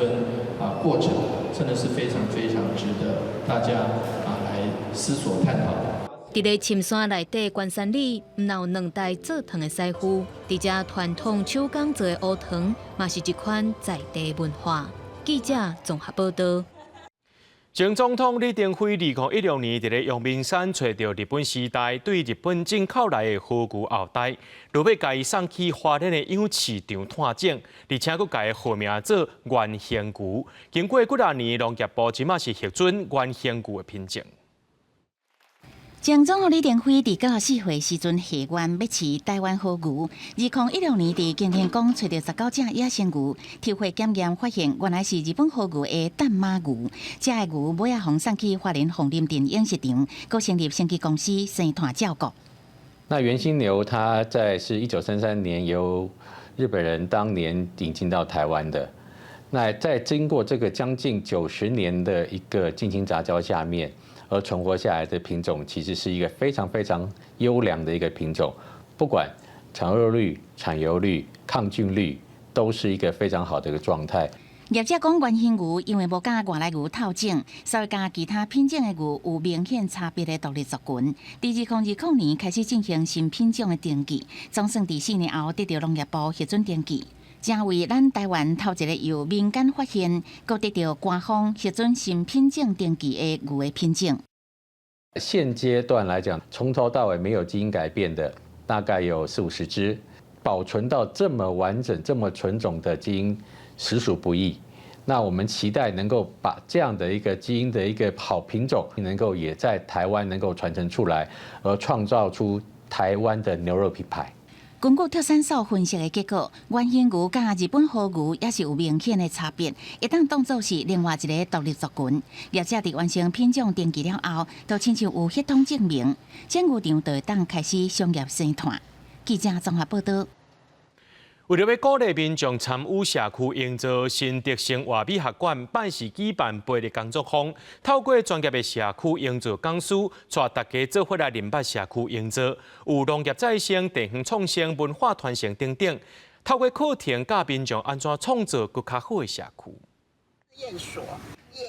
啊過程，真的是非常非常值得大家啊來思索探討。佇咧深山內底關山里，毋但有兩代做糖的師傅，佇遮傳統手工做的烏糖，嘛是一款在地文化。記者綜合報道。前總統李登輝2016年佇咧陽明山揣著日本時代對日本進口來的和牛後代，落尾共伊送去花蓮的養飼場湠種，而且閣共伊號名做原形牛。經過幾若年，農業部這馬是核准原形牛的品種。前總統李登輝佇94歲時陣下願欲飼台灣和牛。2016年佇行天宮揣著19隻野生牛，抽血檢驗發現原來是日本和牛的淡馬牛。這个牛尾仔予送去花蓮鳳林鎮養殖場，閣成立生技公司生湠照顧。那原型牛，它在是1933年由日本人當年引進到台灣的。那在經過這個將近90年的一個近親雜交下面，而存活下來的品種，其實是一個非常非常優良的一個品種，不管產肉率、產油率、抗菌率，都是一個非常好的一個狀態。業者講，原形牛因為無佮外來牛套種，所以佮其他品種的牛有明顯差別的獨立族群。佇2020年開始進行新品種的登記，總算佇4年後得著農業部核准登記，成為咱台灣頭一个由民間發現，閣得著官方核准新品種登記的牛的品種。現階段來講，從頭到尾沒有基因改變的，大概有四五十隻，保存到這麼完整、這麼純種的基因，實屬不易。那我們期待能夠把這樣的一個基因的一個好品種，能夠也在台灣能夠傳承出來，而創造出台灣的牛肉品牌。根據特產所分析的結果，原形牛佮日本和牛也是有明顯的差別，會當當做是另外一个獨立族群。業者佇完成品種登記了後，就親像有血統證明，種牛場就會當開始商業生湠。記者綜合報道。為著欲鼓勵民眾參與社區營造，新竹生活美學館拜四舉辦培力工作坊，透過專業的社區營造講師，帶大家做伙來認捌社區營造，有農業再生、地方創生、文化傳承等等。透過課程教民眾按怎創造閣較好的社區。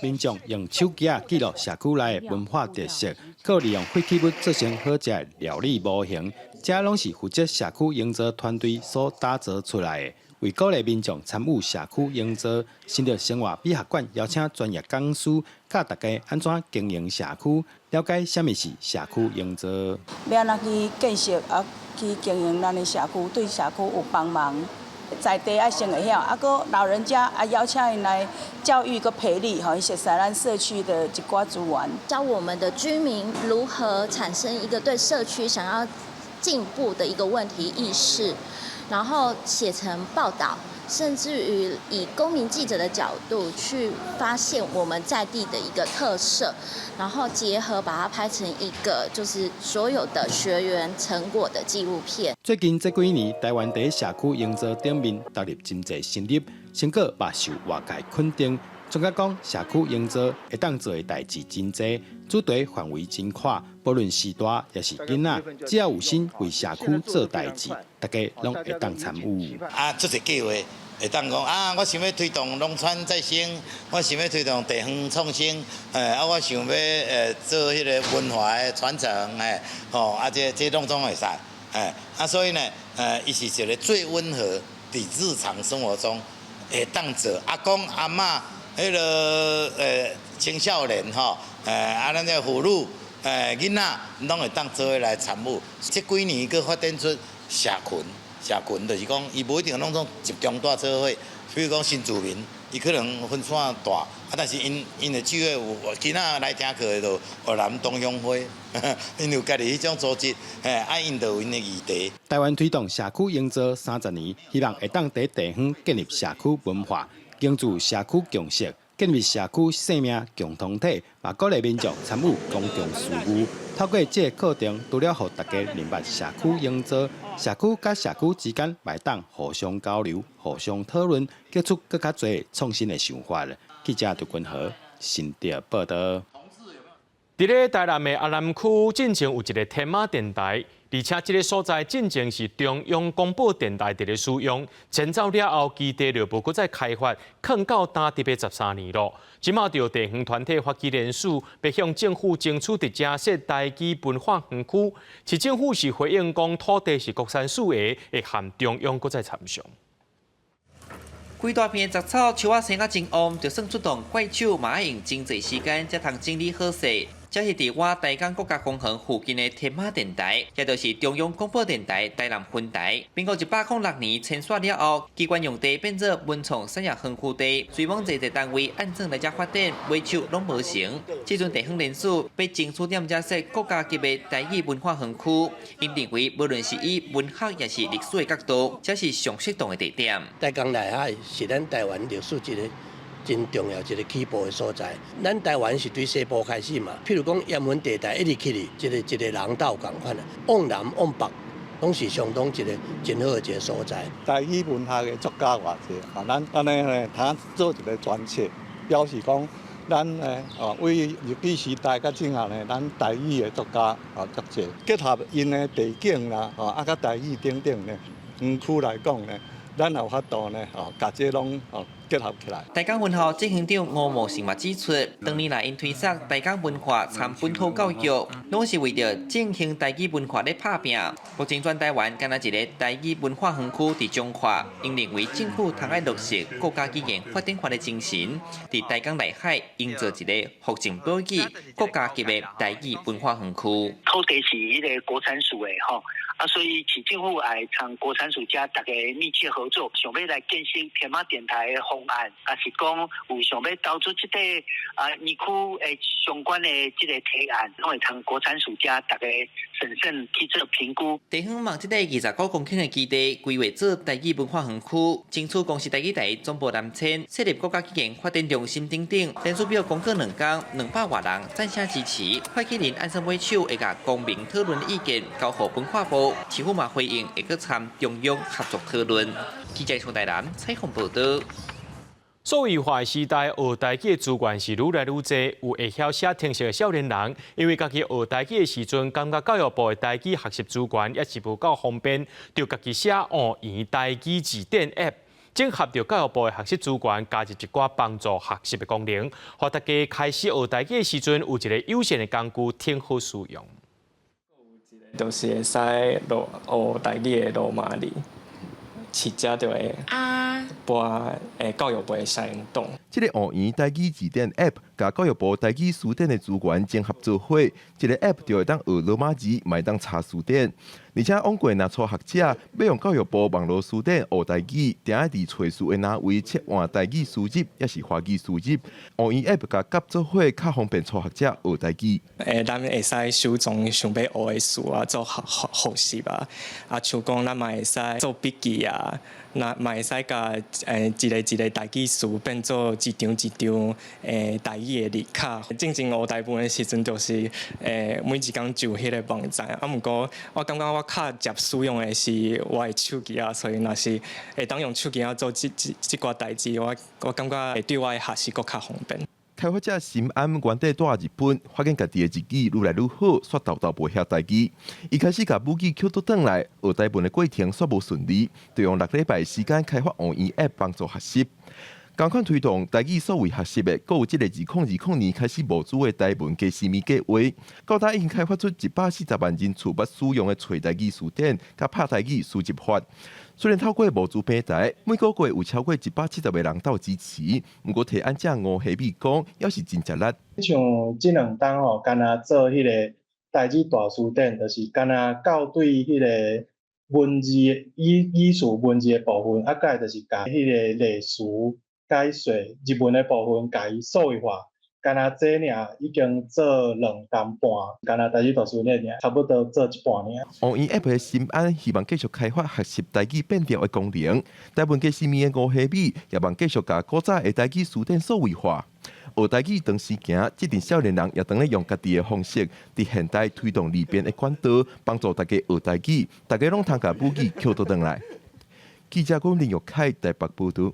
民眾用手機仔記錄社區內的文化特色，閣利用廢棄物做成好食的料理模型，這攏是負責社區營造團隊所打造出來的。為鼓勵民眾參與社區營造，新竹生活美學館邀請專業講師教大家按怎經營社區，了解啥物是社區營造。欲按怎去建設啊？去經營咱的社區，對社區有幫忙。在地愛先會曉，啊，閣老人家啊邀請𪜶來教育閣培力，予𪜶熟悉咱社區的一寡資源，教我們的居民如何產生一個對社區想要進步的一個問題意識，然後寫成報道，甚至於以公民記者的角度去發現我們在地的一個特色，然後結合把它拍成一個就是所有的學員成果的紀錄片。最近這幾年，台灣佇社區營造頂面投入真濟心力，成果嘛受外界肯定。專家講，社區營造會當做的代誌真濟，主題範圍真闊，無論是大抑是囡仔，只要有心為社區做代誌，大家攏會當參與。啊，做一個計劃會當講啊，我想欲推動農村再生，我想欲推動地方創生，啊，我想欲做彼个文化的傳承，吼，啊，這攏總會使，啊，所以呢，伊是一个最溫和，佇日常生活中會當做阿公阿嬤。彼个青少年吼，啊，咱這婦女，囡仔，攏會當做伙來參與。這幾年閣發展出社群，社群就是講，伊無一定攏總集中蹛做伙。比如講新住民，伊可能分散蹛，啊，但是𪜶𪜶的聚會有囡仔來聽課的，就越南同鄉會，𪜶有家己彼種組織，啊，𪜶就有𪜶的議題。台灣推動社區營造30年，希望會當佇地方建立社區文化，凝聚社區共識，建立社區生命共同體，嘛鼓勵民眾參與公共事務。透過這个課程，除了予大家認捌社區營造，社區佮社區之間嘛會當互相交流、互相討論，結出閣較濟創新的想法。記者杜君豪新竹報道。佇咧台南的阿南區，進前有一个天馬電台，而且這个所在進前是中央廣播電臺佇咧使用，遷走了後，基地就無閣再開發，囥到今得欲13年咯。這馬就地方團體發起聯署，欲向政府爭取佇遮設台語文化園區。市政府是回應講土地是國產署的，會和中央閣再參詳。規大片的雜草，樹仔生甲真旺，就算出動怪手，嘛愛用真濟時間才通整理好勢。這是佇我台江國家公園附近的天馬電臺，也就是中央廣播電臺台南分臺。民國106年遷徙了後，機關用地變做文創產業園區地，雖罔濟濟單位按怎來遮發展，尾手攏無成。這陣地方聯署欲爭取踮遮設國家級的台語文化園區，𪜶認為無論是以文學抑是歷史的角度，這是上適當的地點。台江內海是咱台灣歷史一个真重要一个起步的所在。咱台灣是對西部開始嘛，譬如講鹽分地帶一直起去，一個一個人道仝款啊，往南往北，攏是相當一個真好的一个所在。台語文學的作家偌濟啊，咱按呢呢，通做一个專冊，表示講咱呢哦，為日據時代到這下呢，咱台語的作家啊足濟，結合𪜶的地景啦，哦啊，佮台語等等呢，園區來講呢，咱有法度呢，哦，共這攏哦結合起來。台江分校執行長吳茂成嘛指出，當年來𪜶推捒台江文化參本土教育，攏是為著振興台語文化咧拍拚。目前全台灣干焦一个台語文化園區佇彰化，𪜶認為政府通愛落實國家語言發展法的精神，佇台江內海營造一个復振保育國家級的台語文化園區。土地是彼个國產署的吼。啊，所以市政府愛參國產署遮逐家密切合作，想欲來建設天馬電臺的方案，抑是講有想欲投資這个啊園區的相關的這个提案，攏會參國產署遮逐家審慎去做評估。地方望這个29公頃的基地規劃做台語文化園區，爭取公視台語台總部南遷，設立國家語言發展中心等等。聯署表公告兩工，200外人贊聲支持。發起人按算尾手會共公民討論意見交予文化部。市府嘛回應會閣參中央合作討論。記者從台南採訪報導。數位化時代，學台語的資源是愈來愈濟。有會曉寫程式的少年人，因為家己學台語的時陣，感覺教育部的台語學習資源抑是無夠方便，就家己寫學言台語字典 App，整合著教育部的學習資源，加入一寡幫助學習的功能，予大家開始學台語的時陣，有一个友善的工具，挺好使用。就是會使落學台語的羅馬字，直接就會撥教育部的相當。這个學言台語字典 App，共教育部台語辭典的資源整合做伙，這个 App 就會當學羅馬字，嘛會當查辭典。而且往過若初學者欲用教育部網路辭典學台語，定愛佇揣字的欄位切換台語輸入，抑是華語輸入。學言 App 共夾做伙，較方便初學者學台語。咱會使收藏想欲學的詞啊，做學學學習啊。啊，像講咱嘛會使做筆記啊，那嘛會使共一个一个台語詞變做一張一張台語的字卡。進前學台文的時陣，就是每一工上彼个網站，啊，毋過我感覺我較捷使用的是我的手機啊，所以若是會當用手機仔做這這這寡代誌，我我感覺會對我的學習閣較方便。開發者心安原底蹛日本，發現家己的日語愈來愈好，煞沓沓袂曉台語。伊開始共母語抾倒轉來學台文的過程，煞無順利，就用6禮拜時間開發學言 App 幫助學習。仝款推動台語數位學習的，閣有這个2020年開始募資的台文加絲物計畫，到今已經開發出140萬人次捌使用的揣台語辭典，佮拍台語輸入法。雖然透過募資平台，每個月有超過170個人鬥支持，毋過提案者吳希美講，猶是真吃力。像這兩冬吼，干焦做彼个台語大辭典，就是干焦校對彼个文字語語詞文字的部分，啊，閣來就是共彼个例詞解說日文的部分，共伊數位化。干焦這爾已經做2冬半，干焦台語大辭典爾，差不多做一半爾。學言 App 的心安希望繼續開發學習台語變調的功能，台文加絲物的吳希美也望繼續共古早的台語辭典數位化。學台語當時行，這陣少年人也當咧用家己的方式，佇現代推動利便的管道，幫助大家學台語，大家攏通共母語抾倒轉來。記者郭林玉凱台北報導。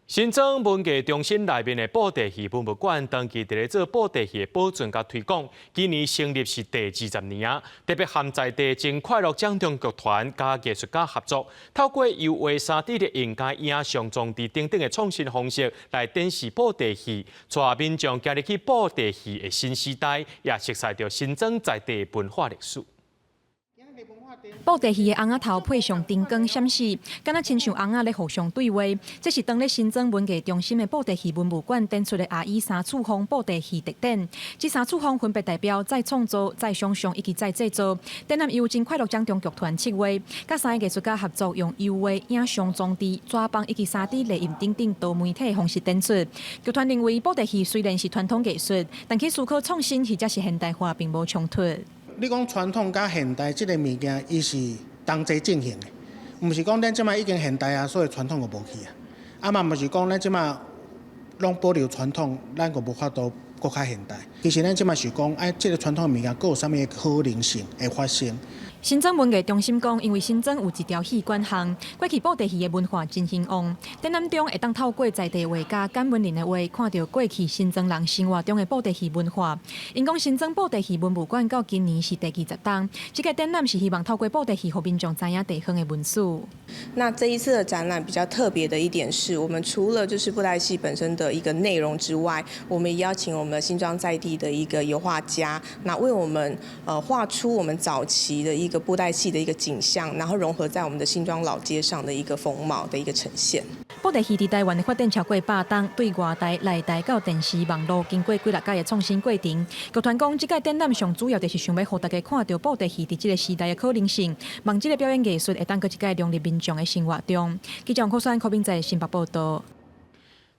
新莊文藝中心內面的布袋戲文物館，長期佇咧做布袋戲的保存佮推廣。今年成立是第20年啊，特別和在地真快樂掌中劇團佮藝術家合作，透過油畫、3D 列印佮影像裝置等等的創新方式來展示布袋戲，帶民眾行入去布袋戲的新時代，也熟悉著新莊在地文化歷史。布袋戲的尪仔頭配上燈光閃爍，敢若親像尪仔咧互相對話。這是當咧新莊文藝中心的布袋戲文物館展出的阿姨三處方布袋戲特展。這三處方分別代表再創造、再想像以及再製造。展覽由真快樂掌中劇團策劃，佮三个藝術家合作，用油畫、影像裝置、紙板以及3D 列印等等多媒體方式展出。劇團認為布袋戲雖然是傳統藝術，但去思考創新或者是現代化並無衝突。你講傳統佮現代這个物件，伊是同齊進行的，毋是講咱這擺已經現代啊，所以傳統就無去啊。啊嘛，毋是講咱這擺攏保留傳統，咱就無法度閣較現代。其實咱這擺是講，哎，這个傳統的物件，閣有啥物可能性會發生？新莊文藝中心講，因為新莊有一條戲館巷，過去布袋戲的文化真興旺。展覽中會當透過在地畫家簡文仁的畫，看著過去新莊人生活中的布袋戲文化。𪜶講新莊布袋戲文物館到今年是第20冬，這個展覽是希望透過布袋戲，予民眾知影地方的文史。那這一次的展覽比較特別的一點是，我們除了就是布袋戲本身的一個內容之外，我們也邀請我們新莊在地的一個油畫家，那為我們畫出我們早期的一個布袋戲的一個景象，然後融合在我們的新莊老街上的一個風貌的一個呈現。布袋戲佇台灣的發展超過100冬，對外台、內台到電視、網路，經過幾若擺的創新過程。劇團講，這屆展覽上主要就是想欲予大家看著布袋戲佇這個時代的可能性，望這个表演藝術會當閣一擺融入民眾的生活中。記者王可選、柯明在新北報導。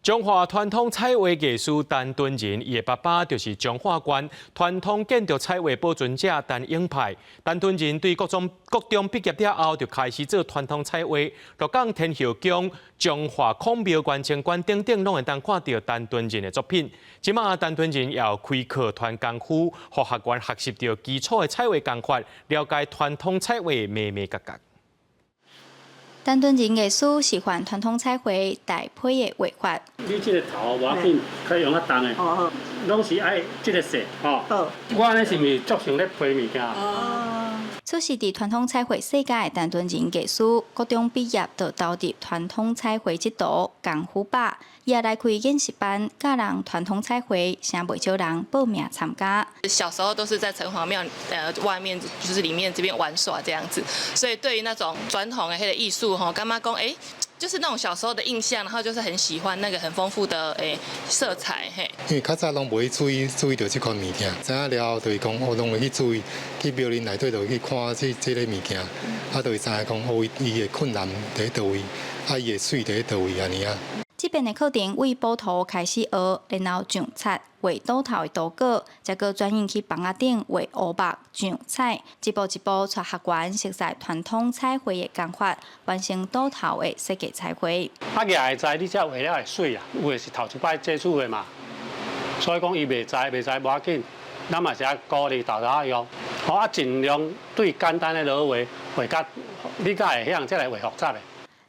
彰化傳統彩畫藝師陳敦仁，伊的爸爸就是彰化縣傳統建築彩畫保存者陳永派。陳敦仁對國中畢業了後，就開始做傳統彩畫。鹿港天后宮、彰化孔廟、元清館等等，攏會當看著陳敦仁的作品。這馬陳敦仁也有開課傳功夫，予學員學習著基礎的彩畫工法，了解傳統彩畫眉眉角角。陳敦仁藝師喜歡傳統彩繪大批的畫法。你這个頭無要緊，可以用較重的，攏是愛這个色吼。我按呢是毋是足像咧批物件？出世佇傳統彩繪世家的陳敦仁藝師，國中畢業就投入傳統彩繪這途，功夫吧，伊也來開研習班，教人傳統彩繪，誠袂少人報名參加。小時候都是在城隍廟外面，就是裡面這邊玩耍這樣子，所以對於那種傳統的彼个藝術吼，感覺講欸，就是那種小時候的印象，然後就是很喜歡那個很豐富的色彩嘿。因為較早攏無去注意注意著這款物件，知影了後就是講，我攏會去注意，去廟裡內底就會去看這這个物件，啊，就會知影講，哦，伊的困難佇佗位，啊，伊的媠佇佗位按呢啊。這遍的課程為補塗開始學，然後上漆、畫倒頭的圖稿，再閣轉移去房仔頂畫烏目、上彩，一步一步帶學員熟悉傳統彩繪的工法，完成倒頭的設計彩繪。啊，舉會知你這畫了會媠啊，有的是頭一擺接觸的嘛，所以講伊袂知，袂知無要緊，咱嘛是愛鼓勵沓沓用，好啊，盡量對簡單的落畫畫甲你才會曉，才來畫複雜的。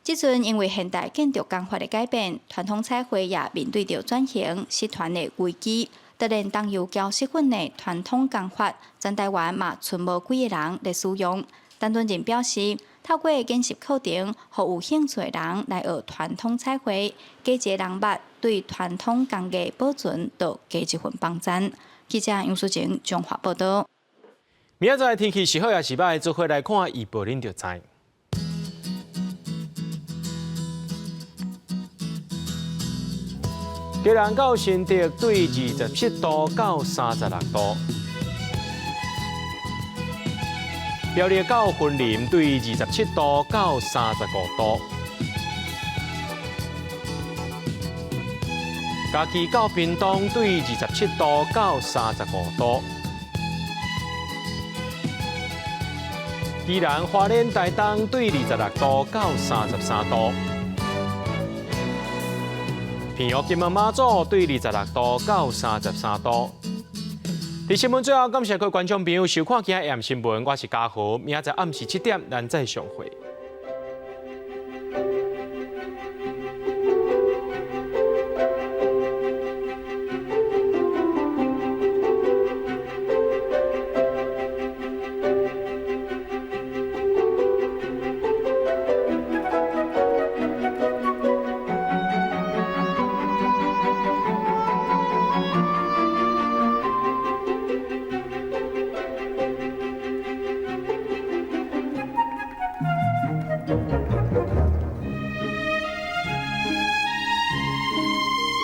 這陣因為現代建築工法的改變，傳統彩繪也面對著轉型失傳的危機。突然，桐油膠色粉的傳統工法，全台灣嘛賰無幾个人咧使用。陳敦仁表示，透過研習課程，予有興趣的人來學傳統彩繪，加一個人脈，對傳統工藝保存就加一份幫贊。記者楊淑晴彰化報導。明仔載天氣是好抑是䆀，做伙來看預報，恁就知。基隆到新竹對27度到36度，苗栗到雲林對27度到35度，嘉義到屏東對27度到35度，宜蘭花蓮台東對26度到33度。平陽金門馬祖對26度到33度。佇新聞最後，感謝各位觀眾朋友收看今日的新聞，我是嘉豪，明仔載暗時7點，咱再相會。聞。